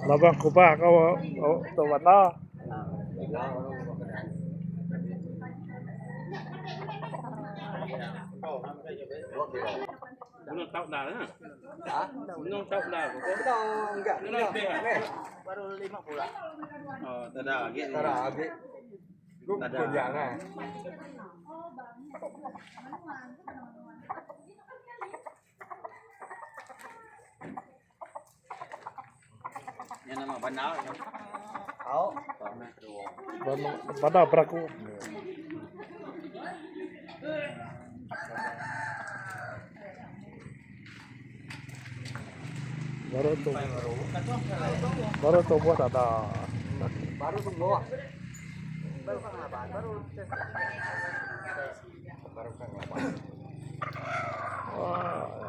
Laban kubah ko tu banda. Banda beraku. Baru tu baru tumbuh tada. Baru tumbuh. Baru kan laban baru. Baru kan laban. Wah.